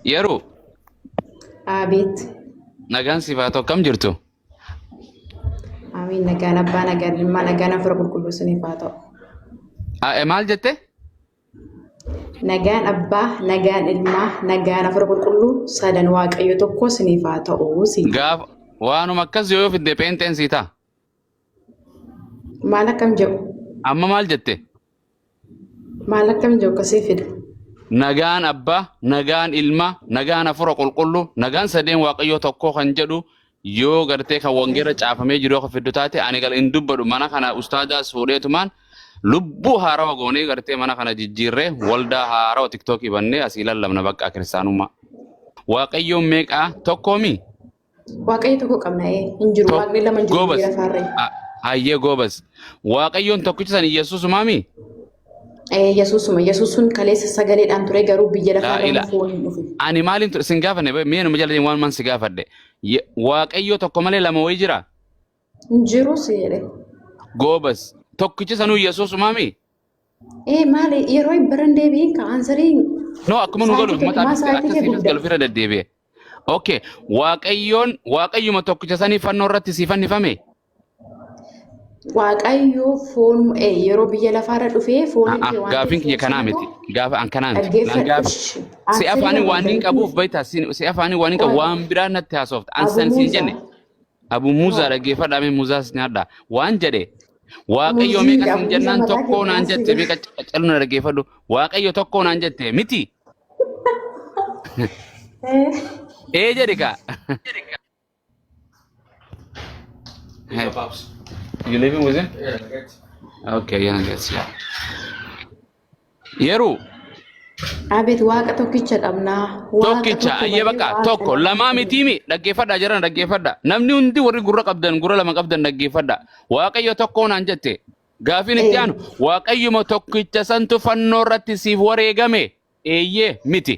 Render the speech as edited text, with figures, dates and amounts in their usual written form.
Yeroo Abeet. Nagaan siif haa ta'u, akkam jirtu? Amiin, nagaan abbaa, nagaan ilmaa, nagaan hafuura qulqulluu isiniif haa ta'u. Maal jette? Nagaan abbaa, nagaan ilmaa, nagaan hafuura qulqulluu sadan waaqayyo tokko isiniif haa ta'u. Si. Gaafa waanuma akkas yoo fidde pheenxeen sii ta'a. Maal akkam jedhu? Amma maal jette? Maal akkam jedhu akkasii fida? Nagaan abbaa, nagaan ilmaa, nagaan hafuura qulqulluu, nagaan sadeen waaqayyoo tokkoo kan jedhu yoo gartee kan wangeela caafamee jiru yoo kan fiddu taate, ani gal hin dubbadhu. Mana kana ustaadaas fuudheetumaan lubbuu haarawa goonee gartee mana kana jijjiirree waldaa haarawa tiktookii bannee asii lallabna bakka kiristaanummaa. Waaqayyoon meeqaa? Tokkoomi? Waaqayyo tokko qabna ee hin jiru, waaqni lama hin jiru. Goobas. Biyya lafaarra. Hayyee goobas. Waaqayyoon tokkicha san Yesuusumaami? Ee, Yesuusuma. Yesuus sun kaleessa sagaleedhaan ture, garuu biyya lafaarra Laa ila. foon hin dhufe. Ani maaliin ture sin gaafanne, mee numa jala waan man si gaafadhe. Waaqayyo tokko malee lama wayii jira? Hin jiru si jedhe. Goobas. Tokkicha sanuu Yesuusumaami? Ee, maali yeroo baran deebiin ka aansariin. No, akkuma nu galuuf mataa Saayitii akka kee siifis guddaa. galuuf irra deddeebi'e. Okay. Waaqayyoon Waaqayyuma tokkicha sanii fannoo irratti sii fannifame? Waaqayyo foon yeroo biyya lafaarra dhufee foon Ah, ah, Gaafiin kiyya kanaa miti. Gaafa an kanaa miti. Naan Dhaggeeffadhu. gaafa. Si afaanii waan hin qabuuf beektaa, si afaanii waan hin qabu waan biraa natti haasofta. An san siin jenne. Abu Muuzaa dhaggeeffadhaa, mee Muuzaas nyaadhaa. Waan jedhe Waaqayyo Muuzii meeqa Abu siin Muuzaa jennaan mataa tokkoo naan kee jette, meeqa callu na dhaggeeffadhu. Waaqayyo tokkoo naan jette miti. Ee jedhi kaa. Hey. You living with him? Yeah. Okay, yeah, yes, yeah. Yeroo Abeet, waaqa tokkicha qabnaa. Waaqa tokkicha tokko ayyee malee bakka waaqa tokko lama lamaa hin jiru. mitiimi. Dhaggeeffadhaa jiran, dhaggeeffadha. Namni hundi warri gurra qabdan, gurra lama qabdan, dhaggeeffadha. Waaqayyo tokko naan jette. Gaafiin itti aanu, Waaqayyuma tokkicha santu fannoo irratti siif wareegame? Eeyyee miti?